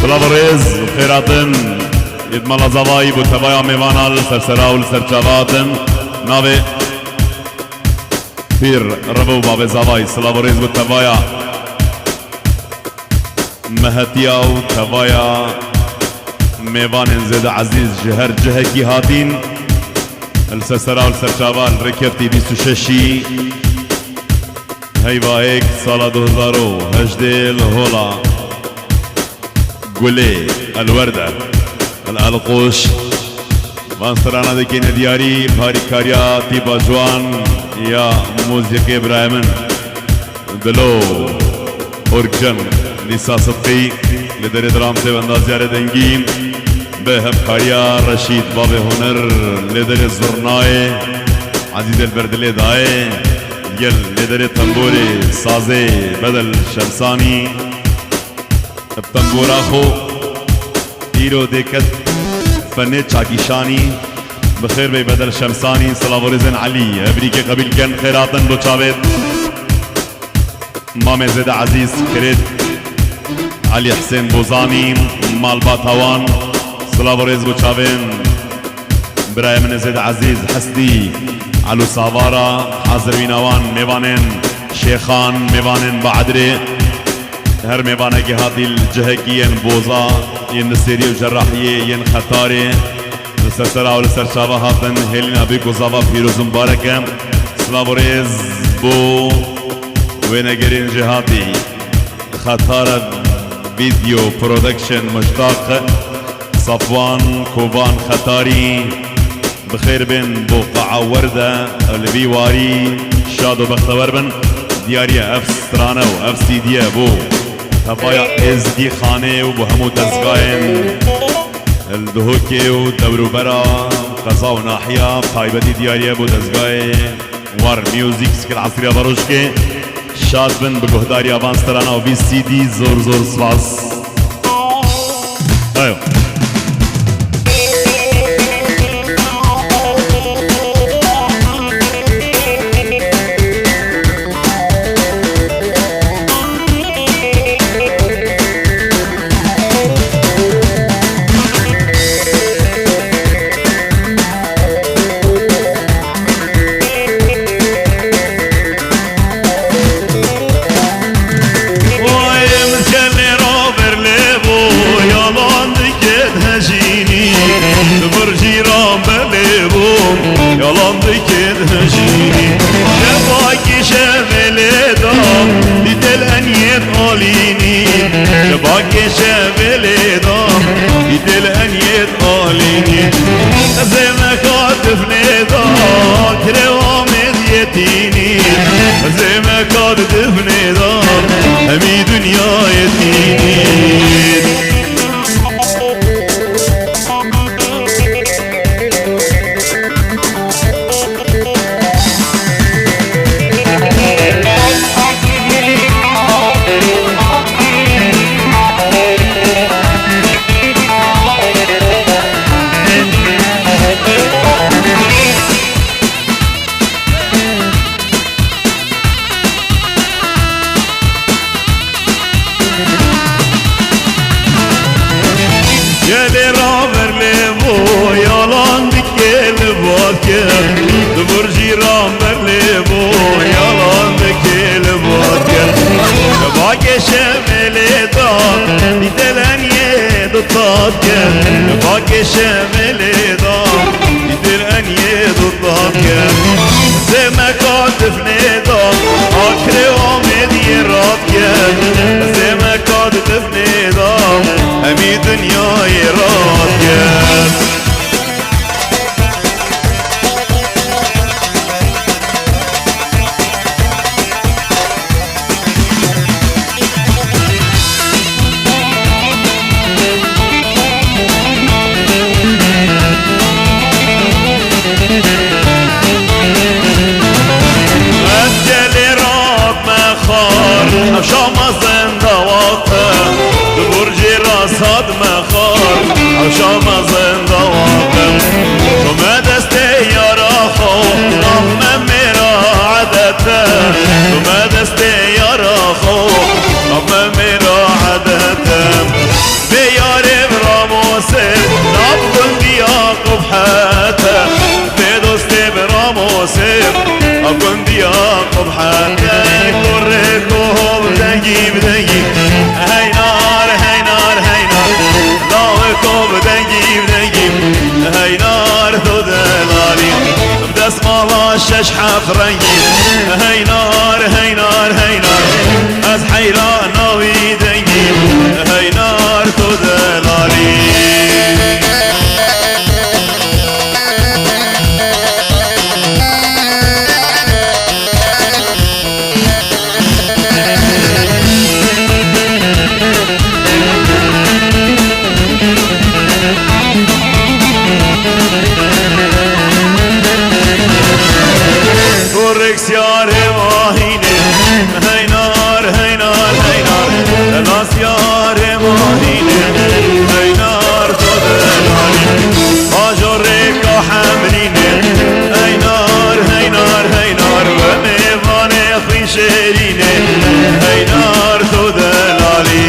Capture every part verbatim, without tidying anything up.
Silav û rêz û xêr hatin. Êd mala Zavayî bo tevaya mêvana li ser sera û li ser çava hatin. Navê Pîr Revo û Bavê Zavayî. Silav û rêz bo tevaya mehetiya û tevaya mêvanên zêde ezîz ji her cihekî hatîn. Li ser sera û li ser çava li rêkeftî bîst û şeşî. Heyva yek sala du hezar û hejdê li hola Gulê Elwerde, El Elqoş. Van strana dikêne diyarî, parîkariya tîpa ciwan ya muzîkê birayê min Dilo Orgcem, Nîsa Sidqî, lêderê dramsê û endazyarê dengî, bi hevkariya Reşîd Bavê Huner, lêderê zurnayê, Ezîz Elberdilê dayê, digel lêderê tembûrê, sazê Bedel Şemsanî, bi tembûra xwe îro dê ket fenê çakîşanî. Bi xêr bê Bedel Şemsanî, silav û rêzên Elî, ebrîkê qebîl ken, xêr hatin bo çavêt. Mamê zêde ezîz, kirêt Elî Hisên Bozanî, malbata wan, silav û rêz bo çavên birayê min ê zêde ezîz, Hesdî Elo Savara, hazirvîna wan, mêvanên Şêxan, mêvanên Baedrê, her mêvanekî hatî li cihekî yên boza, yên nisêriyê û cerahiyê, yên xetarê, li ser sera û li ser çava hatin, hêlîna bîk û zava pîroz û mibarek e. Silav û rêz bo wênegerên jêhatî. Xetara Video Production, Muştaq Safwan, Kovan Xetarî, bi xêr bên bo qaa Werde, li vî warî şad û bextewer bin. Diyariye ev strane û ev C D ye bo tevaya Êzgî Xanê û bo hemû dezgayên li Duhokê û dewrûbera, qeza û nahiya, taybetî diyariye bo dezgayê War Music, Skil Esriya Varoşkê. Şad bin bi guhdariya van strana û vî C D, zor zor spas. Eywa. Vay, em kelê ra ber lê bo, yalan dike hejînî. Di vir cîran ber lê bo, yalan dike hejînî. Şevakî şevê lê da, dîtel en yêt alînî. Şevakê şevê lê da, dîtel en yêt alînî. Zêmeka difnê da, kirê Amêd yetînî. Zêmeka difnê da, hemî dinya yetînî. Gelê raver lê bo, yalan dike li bad ke. Di vir cîran ber lê bo, yalan dike li bad ke. Li bakê şevê lê da, dîtel en yê du tat ke. Li bakê şevê lê da, dîtel en yê du tat ke. Zêmeka difnê da, akrê Amêdiyê rat ke. Zêmeka di difnê da, hemî dinyayê rat ke. Ez Gundiya xwe bi heqê kurê ku bi dengî, bi dengî. Hey nar, hey nar, hey nar. Lawê ku bi dengî, bi dengî. Hey nar, tu delalî. Bi destmala şeş heft rengî. Hey nar, hey nar, hey nar. Ez heyrana wî dengî. Hey nar, tu delalî. Korek siyarê wahînê, hey nar, hey nar, hey nar. Dela siyarê wahînê, hey nar, tu delalî. Bajorê ka hemrînê, hey nar, hey nar, hey nar. We mêvanê xwîn şêrînê, hey nar, tu delalî.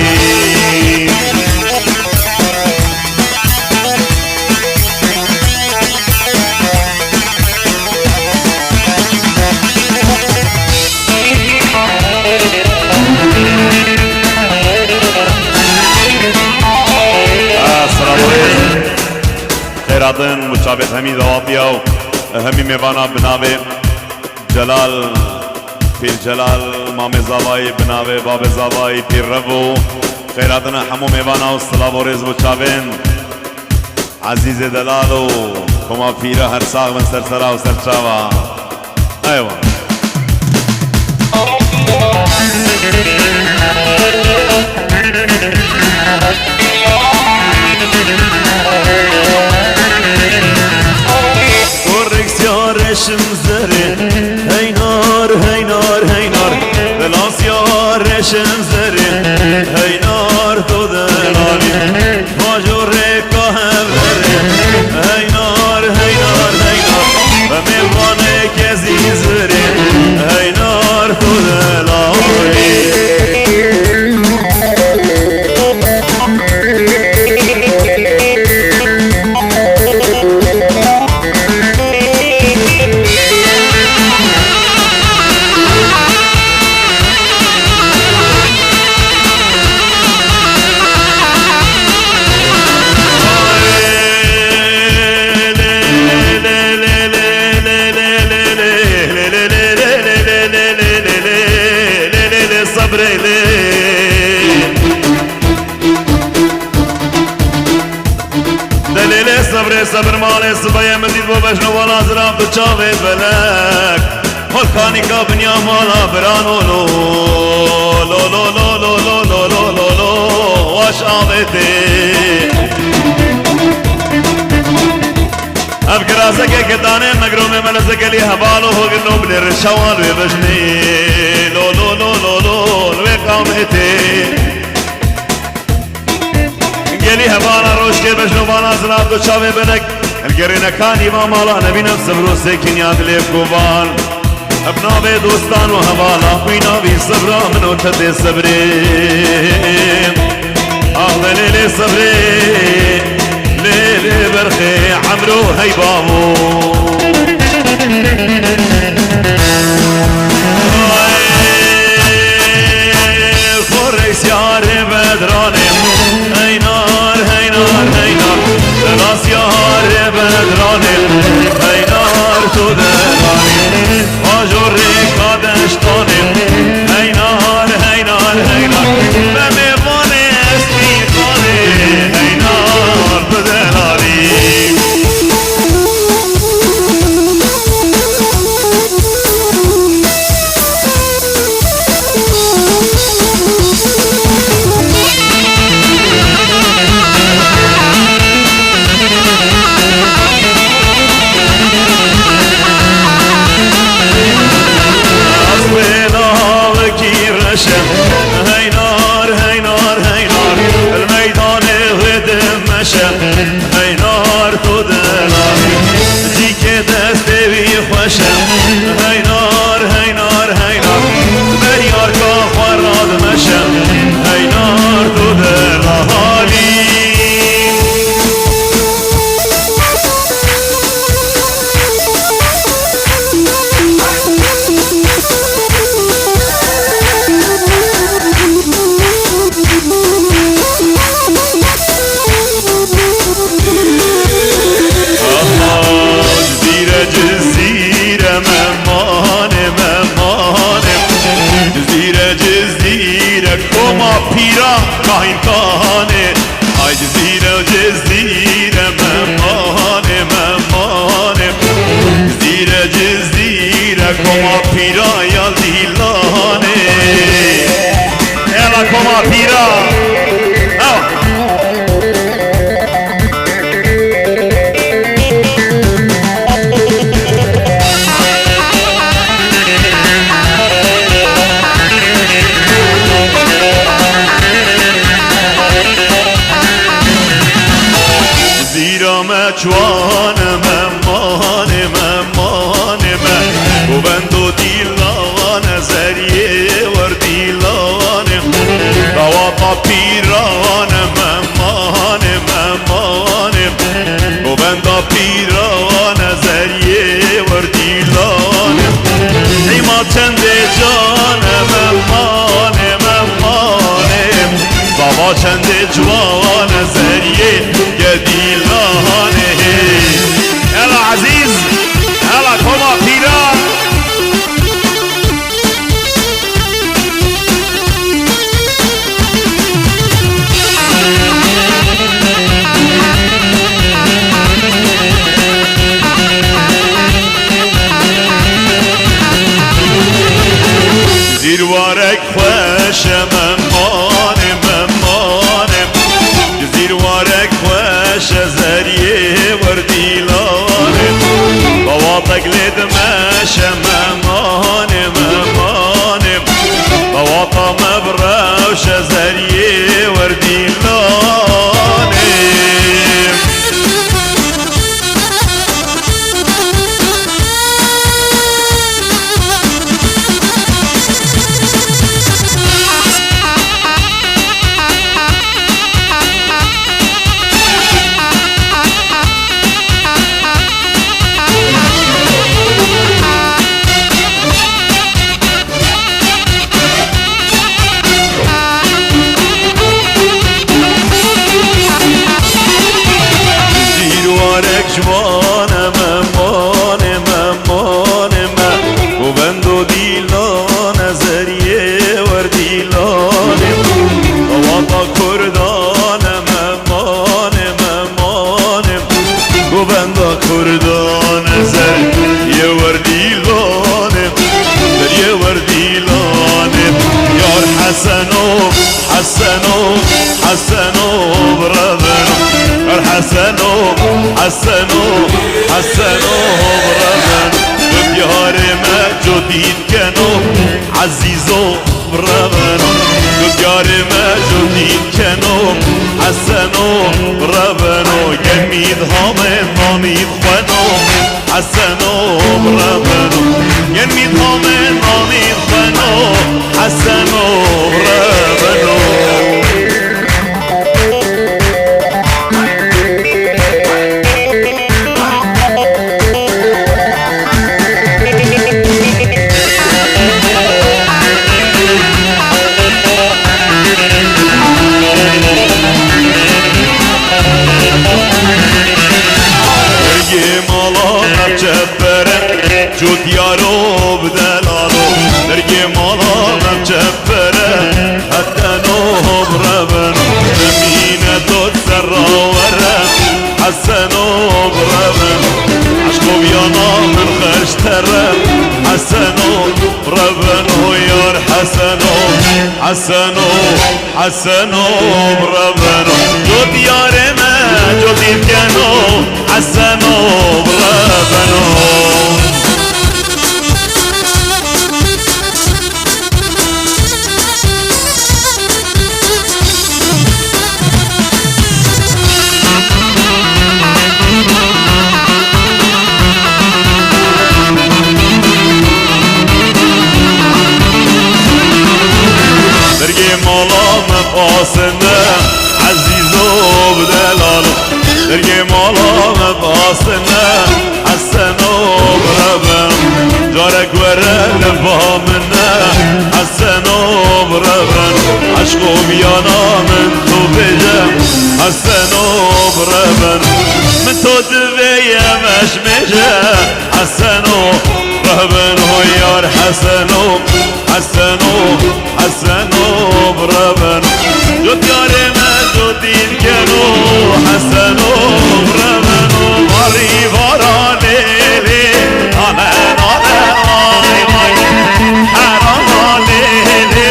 Selamun aleyküm. Xêr hatin, bi çavê hemî dawatiya û hemî mêvana bi navê Celal, Pîr Celal, Mamê Zavayî, bi navê Babê Zavayî, Pîr Revo. Xêr hatina hemû mêvana û silav û rêz bo çavên. Ezîzê delal û Koma Pîra her sax bin ser sera û ser çava. Eywa. Kurek siyarê şim zerê, hey nar, hey nar, hey nar. Dela siyarê şim zerê, hey nar, tu delalî. Bajorê ka hevverê, hey nar, hey nar, hey nar. Mêvanê kezî zirê, hey nar, tu delalî. Sebrê lê. Delê lê sebrê, sebir malê sibeyê min dît bo bejno wana zirav tu çavê felek. Holkanîka binya mala birano lo. Lo, lo, lo, lo, lo, lo, lo, lo, lo, waş avêtê. Ev kirazekê ke danê megromê melezeke lê heval û hogirno bilê rişewal wê vejnê. Lo, lo, lo, lo, lo, wê qamêtê. Gelî hevala rojkê bejno vana zilab do çavê belek. Hilgerêne kanî va mala nebîne sibir û sêkîn ya dilê kovan. Ev navê dostan û hevala wî navî sibra min û te tê sibrê. Ah be lê lê sibrê, lê lê berxê emro hey bavo. Xorek siyarê bedranê, hey nar, hey nar, hey nar. Dela siyarê bedranê, hey nar, tu delanî. Ajo rêka deştanê, hey nar, hey nar, hey nar. Be mêvanê estîqanê, hey nar, tu delanî. Kahîn kanê, ay Cizîre, Cizîre, memanê, memanê. Cizîre, Cizîre, koma pîra ya dîlanê. Ela koma pîra. Ew. Cizîra me ciwan e, memanê, memanê me. Govendo dîlan e, zeriyê werdîlan e. Dawata pîran e, memanê, memanê. Govenda pîran e, zeriyê werdîlan e. Hîma çendê can e, memanê, memanê. Zava çendê ciwan e, zeriyê gedîlan e. Hela Ezîz, hela koma pîran. Cizîr warek xweş e, memanê, memanê. Cizîr warek xweş e, zeriyê werdîlanê. Bawatek lê dimeşe, memanê, memanê. Bawata me bi rewşe, zeriyê werdîlanê. Cizîr warek ciwan e, memanê, memanê me. Govendo dîlan e, zeriyê werdîlanê. Dawata kurdan e, memanê, memanê. Govenda kurdan e, zeriyê werdîlanê. Zeriyê werdîlanê. Yar Heseno, Heseno, Heseno, bireveno. Yar Heseno, Heseno, Heseno, bireveno. Diyarê me cotî dikeno, Ezîzo, bireveno. Diyarê me cotî dikeno, Heseno, bireveno. Gemî dihame, namî dixweno. Heseno, bireveno. Yên mît xamê namî xweno. Heseno, bireveno. Dergê mala me çepere, cot yaro bi delalo. Dergê mala me çepere, Heseno, bireveno. Emîne to serra were, Heseno, bireveno. Eşqo viyana min xerç tere, Heseno, bireveno, yar Heseno. Heseno, Heseno, bireveno. Cot yarê me, cotî dikeno, Heseno, bireveno. Dergê mala me pasine, Ezîzo bi delalo. Dergê mala me pasine, Heseno, bireveno. Carek were li ba min e, Heseno, bireveno. Eşqo viyana min to bêje, Heseno, bireveno. Min to divê yemeş mêje, Heseno, bireveno, yar Heseno. Heseno, Heseno, bireveno. Cot Seno reveno marî vara lê lê, nale nale vay vay. Hera nale lê,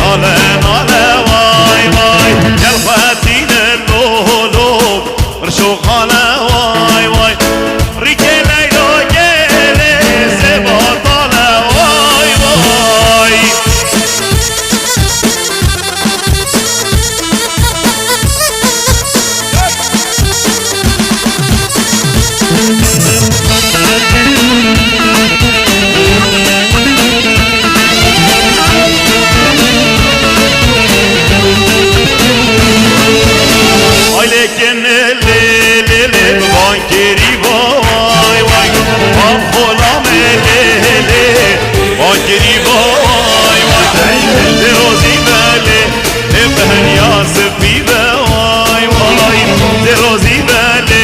nale nale vay vay. Gel xetîne lo lo, mirşo xale vay vay. Rîkê Leylo gelê, sê batale vay vay. Aylê kin lê lê lê, bankêrî vay vay. Bam xola me lê lê, bankêrî vay vay. Lê rozî me lê, lê beheniya spî be vay vay. Lê rozî me lê,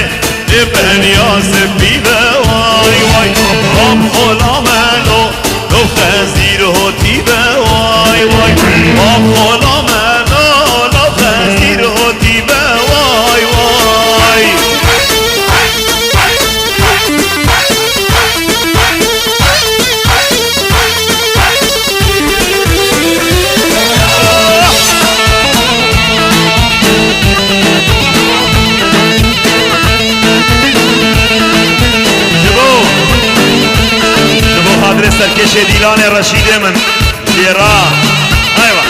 lê beheniya spî be vay vay. Bam xola me lo, lo xezîr hotî be vay vay. Bam xola me lo, lo xezîr hotî be vay vay. Ji bo, ji bo xatirê serkêşê Dîlanê Reşîdê min jê re. Eywa.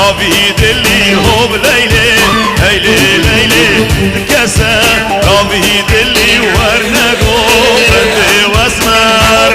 Ravî dilî hov Leylê, Leylê, Leylê, kese ravî dilî wernego bendê wesmer.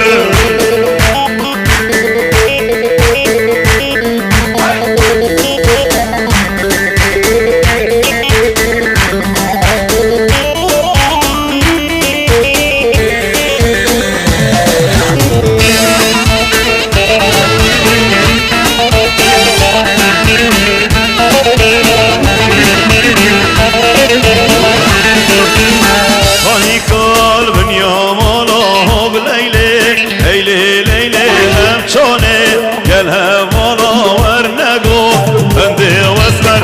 Hanî kal binya mala hov Leylê, Leylê, Leylê, em çonê gel hevala wernego bendê wesmer.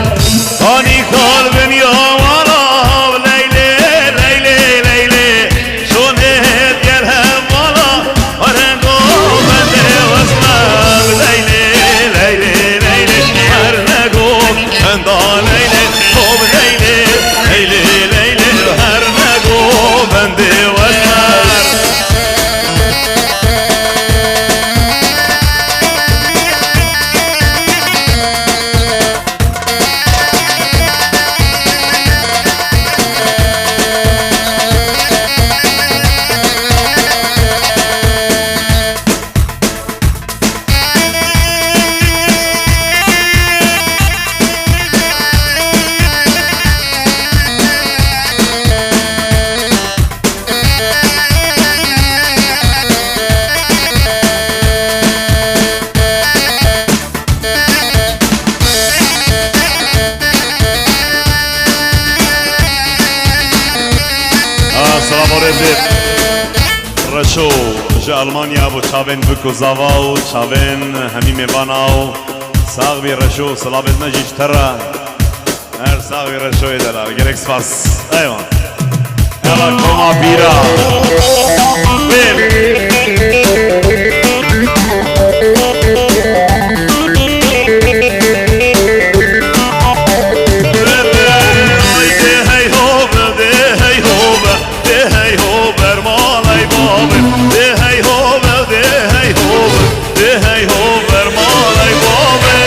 Hanî kal binya mala hov Leylê, Leylê, Leylê, çonê gel hevala wernego bendê wesmer. Leylê, Leylê, Leylê, wernego benda Leylê, hov Leylê, Leylê, Leylê, wernego bendê wesmer. Ah, selam orêzê. Reşo ji Almanya bo çavên bik û zava û çavên hemî mêvana û sax bî Reşo, silavêt me jî ji te re. Her sax bî Reşoyê delal. Gelek spas. Eyvallah. Yala koma bîra. Bêl. Dê hey ho be, dê hey ho be, dê hey ho ber malay babê. Dê hey ho be, dê hey ho be, dê hey ho ber malay babê.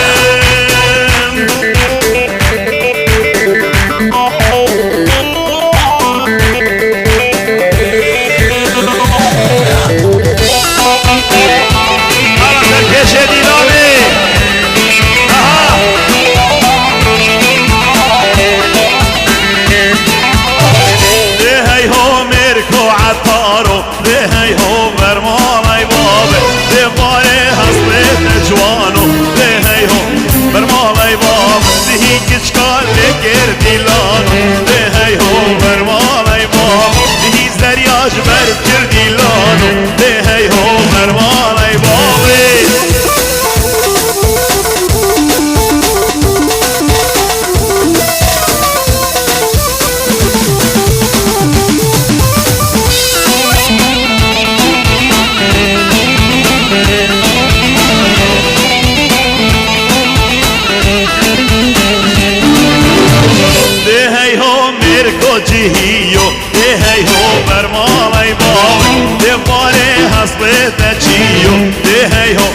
Ara ser pêşê dîlanê. Aha. Dê hey ho mêrko etaro. Dê hey ho ber malay babe, dê barê hespê te ciwano. Dê hey ho ber malay babe, dihî kiçka lê kir dîlano. Dê hey ho ber malay babe, dihî zerya ji ber kir dîlano. Dê hey ho ber malay babe. Dê hey ho mêrko cihî yo, dê hey ho ber malay bav, dê barê hespê te çî yo, dê hey ho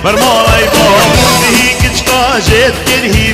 ber malay bav, dihî kiçka jê dikir hî